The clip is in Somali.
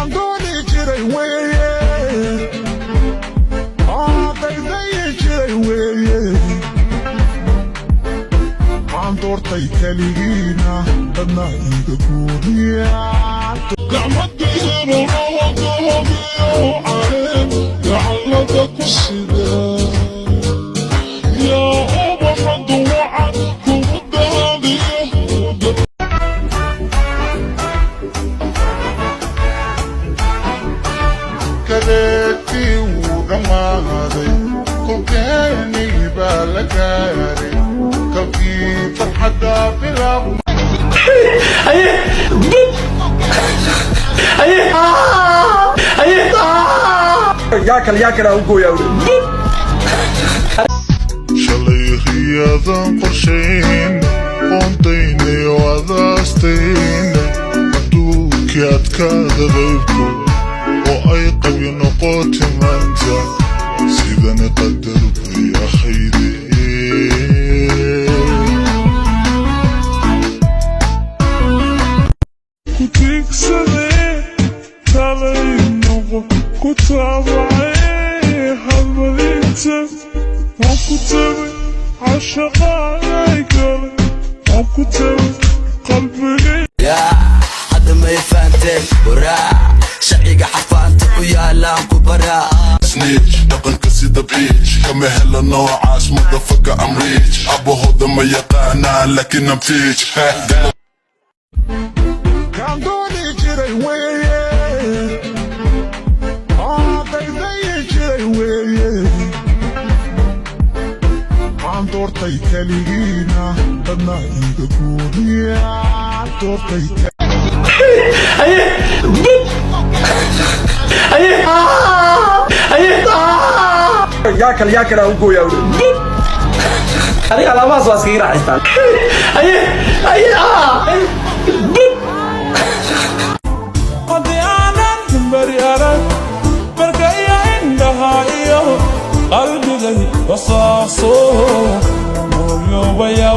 Kaan dooni jiray weeye, daydayi jiray weeye. Kaan doortay keligiina, dadna iga guuriya. Gacmadiisana dahabiyo caleen gacalada ku sida, yaa ubaxa duwacan kugu dahabiyo. Kadeedkii wuu dhammaaday, kolkeenii baa la gaaray, kalkii farxadda bilaab. Haye, bub, haye, haye, yaa kale, yaa kale u gooyaa, bub. Shalay riyadan qorshayn qoondaynay oo adaastaynay, adduunkii adkaada qaybku oo ay qabyo noqotay maanta, sidani qadar bay ahayde. Ku tiigsadee, talay noqo, ku taabacay halmadinta, waan ku tabay cashaqaagay kale, waan ku tabay qalbigay. Yaa hadda may fahanteen? Waraa sharciga xafaanta u yaalaan ku baraa. Snitch dhaqanka sida bitch kama helo noocaas, motherfucker, I'm rich. Abahooda ma yaqaanaa, laakiin I'm teach. Kaan dooni jiray weeye, daydayi jiray weeye. Kaan doortay keligiina, dadna iga guuriya, doortay. Haye, bub, haye, haye, yaa kale, yaa kale u gooyaa, bub. Aniga alaabahaas waa iskaga raaxaystaan. Haye, haye, bub. Haddii aanan beri arag marka iyo indhaha iyo qalbigay basaaso mooyoobaya.